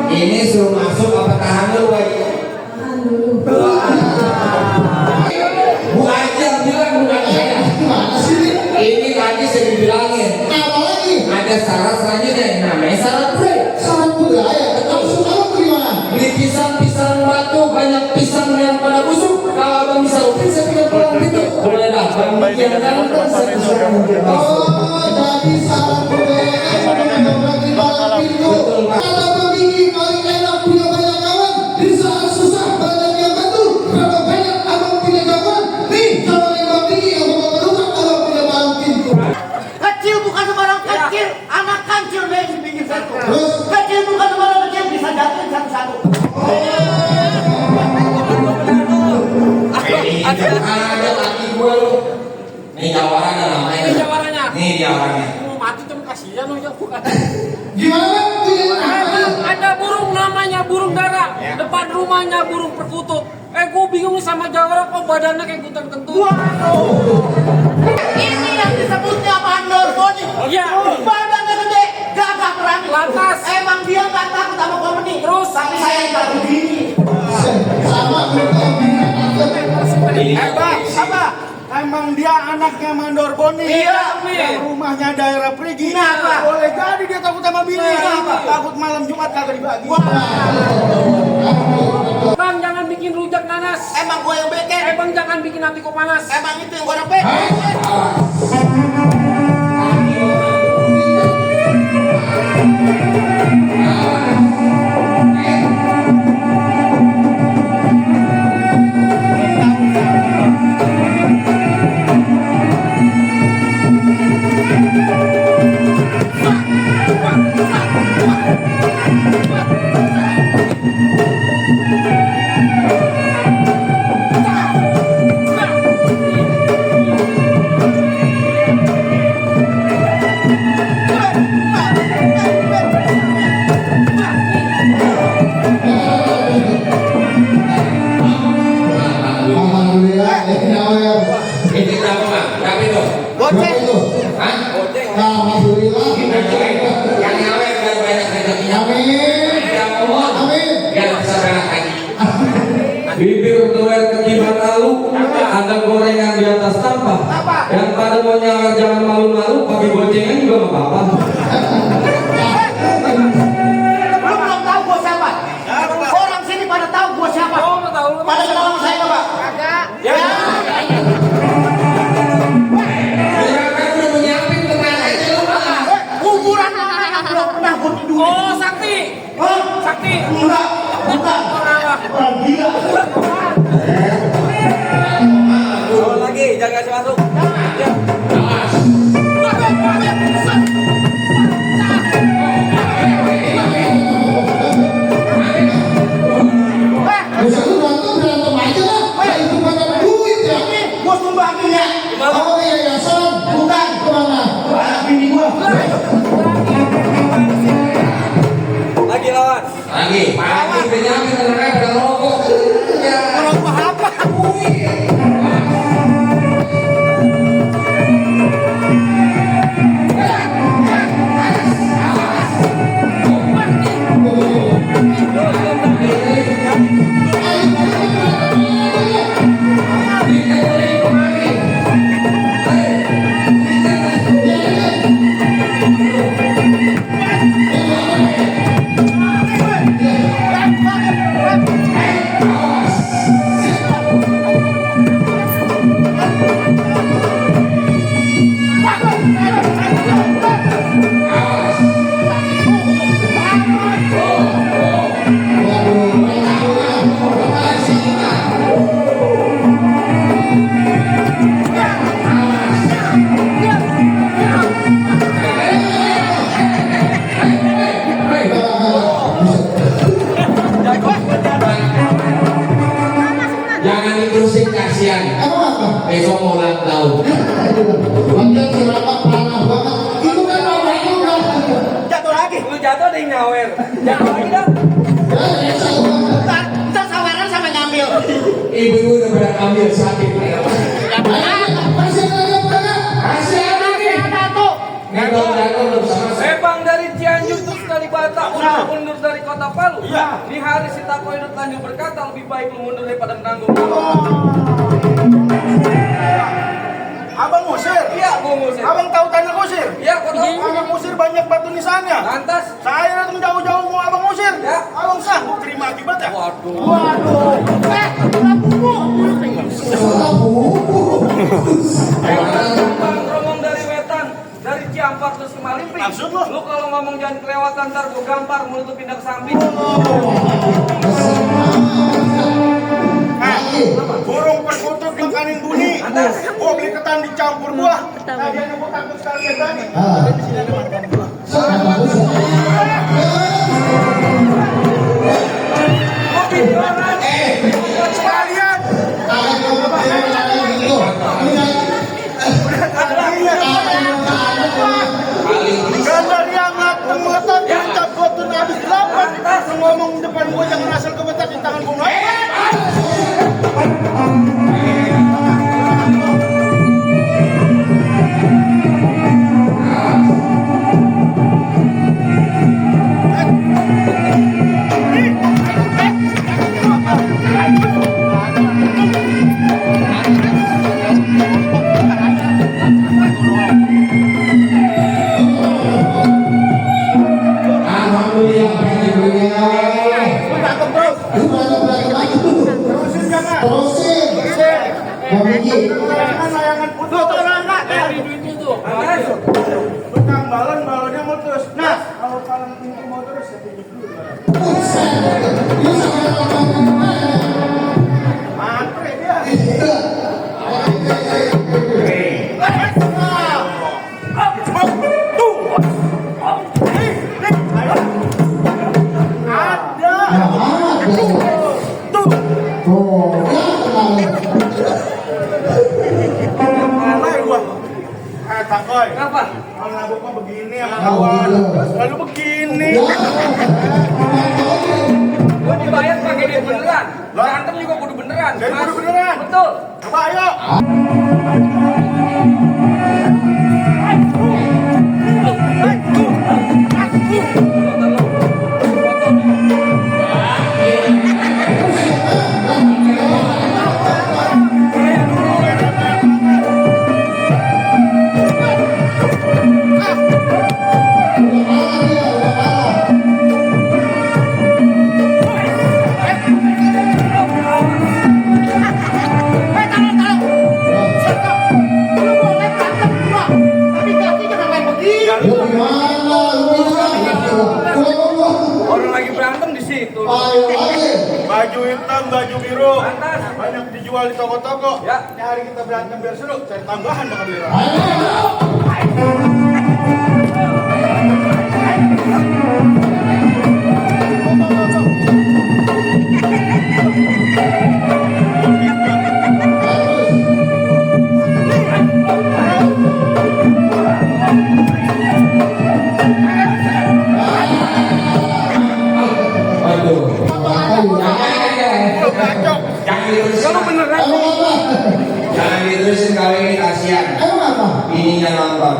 Ini suruh masuk apa tahan dulu lagi? Tahan dulu. Bu Aji yang bilang bukan saya. Ini tadi saya dibilangin. Apa lagi? Ada syarat selanjutnya namanya syarat budaya. Syarat budaya. Kamu kamu bagaimana? Beli pisang batu banyak pisang yang pada busuk. Kalau abang bisa upin saya tinggal pulang gitu. Boleh dah. Bang yang ganteng saya suruh mungkin. Oh, jadi syarat budaya bagi malam itu. Kata pembikin paling enak punya banyak kawan. Di saat susah banyak yang bantu. Berapa banyak abang punya kawan? Nih, kalau yang pembikin yang bawa penumpang abang punya malam pintu. Kecil bukan sembarang kecil, anak kancil deh di pinggir satu. Terus? Kecil bukan sembarang kecil, bisa jatuhin satu-satu. Ada laki gue lu. Nih jawarannya namanya. Ini jawarannya. Nih jawarannya. Mau mati tuh kasihan loh ya bukan. Gimana? Punya apa? Ada burung namanya burung dara. Depan rumahnya burung perkutut. Gue bingung sama jawara kok badannya kayak kentut-kentut. Ini yang disebutnya mandor boni. Iya. Badannya gede, gagah berani. Lantas. Emang dia nggak takut sama komedi. Terus. Tapi saya nggak begini. Sama Apa? Emang dia anaknya Mandor Boni. Iya, yang rumahnya daerah Perigi. Kenapa? Boleh jadi dia takut sama bini. Kenapa? Takut malam Jumat kagak dibagi. Bang jangan bikin rujak nanas. Emang gue yang beken. Bang jangan bikin hati kok panas. Emang itu yang gue repet. Alhamdulillah, ini awal. Ini berapa bang? Berapa itu? Berapa itu? Hah? Alhamdulillah. Yang awet biar banyak rezekinya. Amin. Yang mohon Amin. biar bisa banyak haji. Bibir tulen ketiban lalu, ada gorengan di atas tampah. Yang pada mau nyawer jangan malu-malu, pakai boncengan juga nggak apa-apa. Lu belum tahu gue siapa? Orang sini pada tahu gue siapa? Oh nggak tahu lu. Pada kenal sama saya nggak, Pak? Ya. Ya kan udah menyiapin tenang aja lu bang. Kuburan orang yang belum pernah gue tidur. Oh Sakti. Hah? Sakti. Enggak, bukan. Orang gila. Lagi jangan kasih masuk. Bisa lu berantem aja lah. Itu pada duit ya. Ini gue sumbangin ya. Oh iya ya, son. Bukan. Kemana? Anak bini gue. Lagi lawan. Lagi, pagi udah nyampe tenang aja udah rokok. Ya. Rokok apa? Jangan diterusin kasihan. Apa? Besok mau ulang tahun. Bangga siapa parah banget. Itu kan orang juga. Jatuh lagi. Lu jatuh ada yang nyawer. Jatuh lagi dong. Ntar saweran sampai ngambil. Ibu-ibu udah pada ambil sakit. Masih ada mana? Masih ada nih. Ada tuh. Nggak jatuh belum sama saya. Bang dari Cianjur terus dari Batak, undur dari Kota Palu. lalu. Iya. Di hari si Tako Edut Lanjut berkata lebih baik lu mundur daripada menanggung. Abang ngusir? Iya, gua ngusir. Abang tahu tanda ngusir? Iya, kau tahu. Abang ngusir banyak batu nisannya. Lantas, Saya datang jauh-jauh mau abang ngusir. Ya. Abang sanggup terima akibatnya? waduh. Bang Romong dari Wetan, dari Ciampar terus ke Malimping. Maksud lu? Lu kalau ngomong jangan kelewatan, ntar gua gampar mulut lu pindah ke samping. Burung perkutut makanin bunyi. Gua beli ketan dicampur buah. Tadi aja gua takut sekali ya tadi. Sekalian. Ganda dia ngetot ngecap gua tuh habis 8. Lu ngomong depan gua jangan asal kebetak di tangan gua. Terusin jangan. Layangan putus. Dari duit itu. Lantas, Tukang balonnya mutus. Nah, kalau palang pintu mau terus ya pinjam dulu. Matre dia. Mulai gua. Takoy. kenapa? Kalau nabuk mah begini sama kawan. Lalu begini. Gua dibayar pakai duit beneran. Berantem juga kudu beneran. Jadi Mas. kudu beneran? Betul. Coba ayo. Orang lagi berantem di situ. Baju hitam, baju biru. Lantas. Banyak dijual di toko-toko. Ya. Ini hari kita berantem biar seru. Cari tambahan bakal beli. Waduh. Bacok. Jangan diterusin. Kalau beneran. Jangan diterusin kalau ini kasihan. Ininya nonton.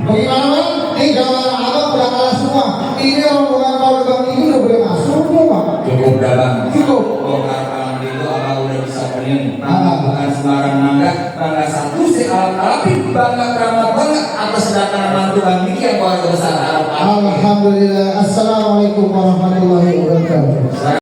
Bagaimana Bang? Ini jangan abang udah kalah semua. Ini rombongan kalau Bang ini udah boleh masuk tuh Bang. Cukup dah bang. Cukup. Bongkar alam itu abang udah bisa pening. Nangga bukan sembarang nangga. Nangga satu si alam tapi bangga karena banget atas kedatangan mantu bang Diki yang keluarga besar. Alhamdulillah. Assalamualaikum warahmatullahi wabarakatuh.